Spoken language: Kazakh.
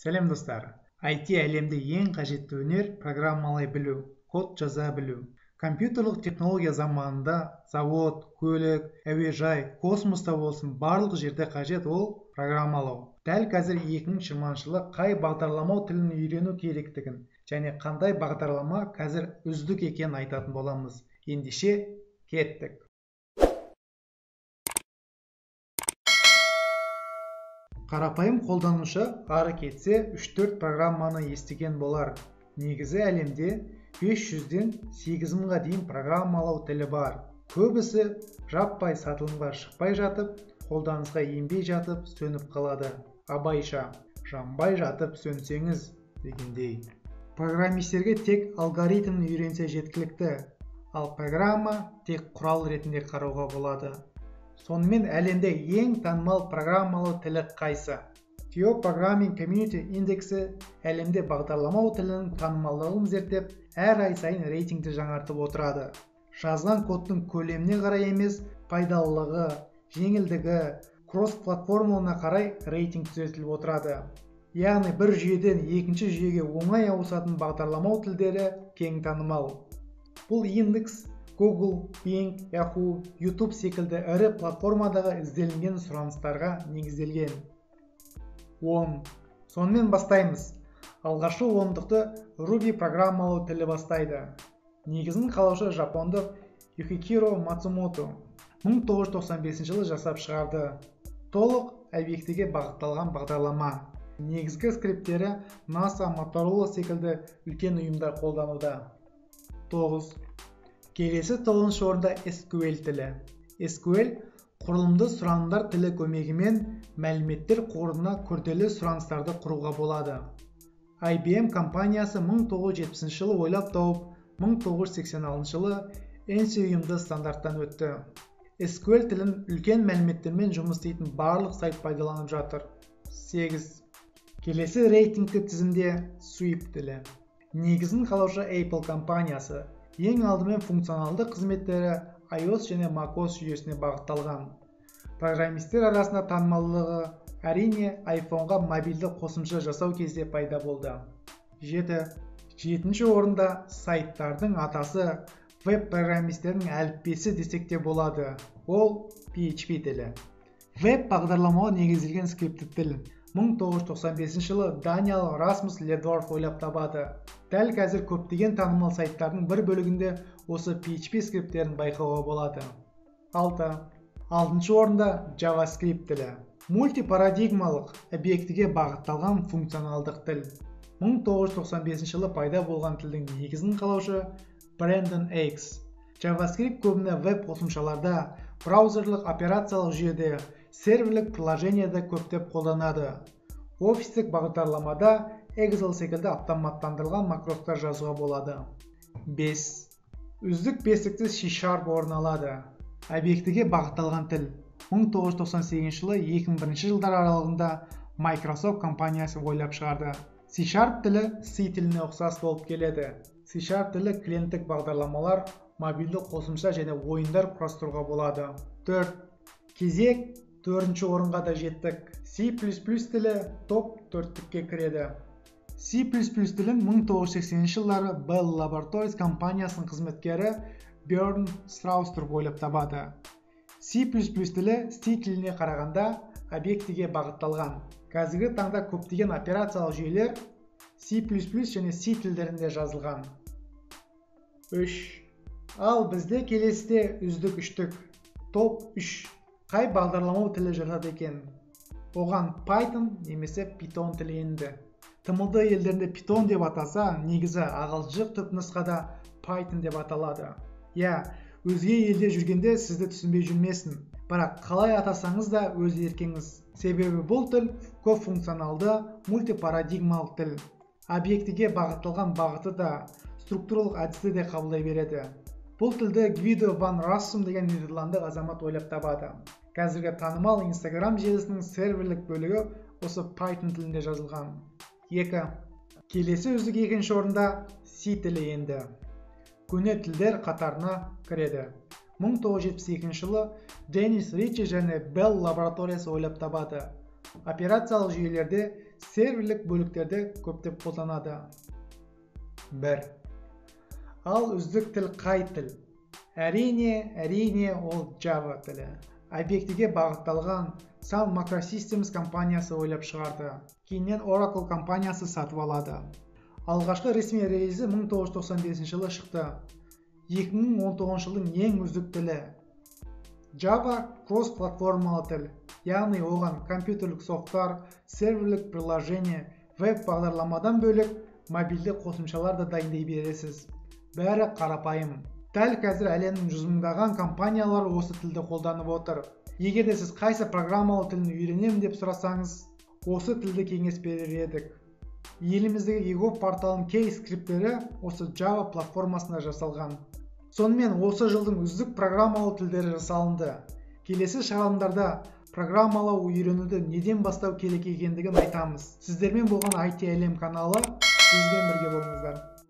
Сәлем, достар! IT әлемде ең қажетті өнер – программалай білу, код жаза білу. Компьютерлік технология заманында завод, көлік, әуежай, космоста болсын, барлық жерде қажет ол программалау. Дәл қазір 2020 жылы қай бағдарламау тілін үйрену керектігін және қандай бағдарлама қазір үздік екенін айтатын боламыз. Ендеше, кеттік! Қарапайым қолданушы ары кетсе 3-4 программаны естіген болар. Негізі әлемде 500-ден 8000-ға дейін программалау тілі бар. Көбісі жаппай сатылымға шықпай жатып, қолданысқа енбей жатып сөніп қалады. Абайша, жанбай жатып сөнсеңіз дегендей. Программистерге тек алгоритмін үйренсе жеткілікті, ал программа тек құрал ретінде қарауға болады. Сонымен, әлемде ең танымал программалау тілі қайсы? TO Programming Community индексі әлемде бағдарламалау тілінің танымалдығын зерттеп, әр ай сайын рейтингті жаңартып отырады. Жазған кодтың көлеміне қарай емес, пайдалылығы, жеңілдігі, кросс-платформалығына қарай рейтинг түзетіліп отырады. Яғни бір жүйеден екінші жүйеге оңай ауысатын бағдарламалау тілдері кең танымал. Бұл индекс Google, Bing, Yahoo, YouTube секілді ірі платформадағы ізделінген сұраныстарға негізделген. 10. Сонымен, бастаймыз. Алғашқы ондықты Ruby программалау тілі бастайды. Негізін қалаушы жапондық Юкихиро Мацумото 1995 жылы жасап шығарды. Толық объектіге бағытталған бағдарлама. Негізгі скриптері NASA, Motorola секілді үлкен ұйымдар қолдануда. 9. Келесі тоғызыншы орында SQL тілі. SQL құрылымды сұранымдар тілі көмегімен мәліметтер қорына күрделі сұраныстарды құруға болады. IBM компаниясы 1970 жылы ойлап тауып, 1986 жылы ANSI ұйымды стандарттан өтті. SQL тілін үлкен мәліметтермен жұмыс істейтін барлық сайт пайдаланып жатыр. 8. Келесі рейтингті тізімде Swift тілі. Негізін қалаушы Apple компаниясы. Ең алдымен функционалды қызметтері iOS және macOS жүйесіне бағытталған. Программистер арасында танымалдығы, әрине, iPhoneға мобильді қосымша жасау кезде пайда болды. 7. Жетінші орында сайттардың атасы, веб программистердің әліппесі десек те болады. Ол PHP тілі. Веб бағдарламауға негізделген скриптті тіл. 1995 жылы даниялық Расмус Ледорф ойлап табады. Дәл қазір көптеген танымал сайттардың бір бөлігінде осы PHP скриптерін байқауға болады. 6. Алтыншы орында JavaScript тілі. Мультипарадигмалық объектіге бағытталған функционалдық тіл. 1995 жылы пайда болған тілдің негізін қалаушы Брэндон Эйкс. JavaScript көбіне веб қосымшаларда, браузерлік операциялық жүйеде, серверлік приложениеде көптеп қолданады. Офистік бағдарламада Excel секілді автоматтандырылған макростар жазуға болады. 5. Үздік бестікті C# орын алады. Объектіге бағытталған тіл. 1998 жылы 2001 жылдар аралығында Microsoft компаниясы ойлап шығарды. C# тілі C тіліне ұқсас болып келеді. C# тілі клиенттік бағдарламалар, мобильді қосымша және ойындар құрастыруға болады. 4. Кезек төртінші орынға да жеттік. C++ тілі топ төрттікке кіреді. C++ тілін 1980 жылдары Bell Laboratories компаниясының қызметкері Бjörn Страуструп ойлап табады. C++ тілі C тіліне қарағанда объектіге бағытталған. Қазіргі таңда көптеген операциялық жүйелер C++ және C тілдерінде жазылған. 3. Ал бізде келесіде үздік үштік. Топ 3. Қай бағдарламау тілі жатады екен? Оған Python немесе Python тілі енді. ТМД елдерінде Python деп атаса, негізі ағылшынша түпнұсқада Python деп аталады. Иә, өзге елде жүргенде сізді түсінбей жүрмесін. Бірақ қалай атасаңыз да өз еркіңіз. Себебі бұл тіл көп функционалды мультипарадигмалық тіл. Объектіге бағытталған бағыты да, структуралық әдісті де қабылдай береді. Бұл тілді Гвидо ван Россум деген нидерландық азамат ойлап табады. Қазіргі танымал Instagram желісінің серверлік бөлігі осы Python тілінде жазылған. 2. Келесі үздік екінші орында C тілі енді. Көне тілдер қатарына кіреді. 1972 жылы Деннис Ричи және Bell лабораториясы ойлап табады. Операциялық жүйелерде серверлік бөліктерде көптеп қолданады. 1. Ал үздік тіл қай тіл? Әрине, ол Java тілі. Объектіге бағытталған Sun Microsystems компаниясы ойлап шығарды. Кейіннен Oracle компаниясы сатып алады. Алғашқы ресми релизі 1995 жылы шықты. 2019 жылдың ең үздік тілі. Java кросс-платформалы тіл, яғни оған компьютерлік софттар, серверлік приложение, веб бағдарламадан бөлек мобильді қосымшалар да дайындай бересіз. Бәрі қарапайым. Дәл қазір әлемнің жүз мыңдаған компаниялары осы тілді қолданып отыр. Егер де сіз қайсы программалау тілін үйренемін деп сұрасаңыз, осы тілді кеңес берер едік. Еліміздегі eGov порталының кей скриптері осы Java платформасында жасалған. Сонымен осы жылдың үздік программалау тілдері жасалынды. Келесі шығарылымдарда программалау үйренуді неден бастау керек екендігін айтамыз. Сіздермен болған IT әлем каналы, бізбен бірге болыңыздар.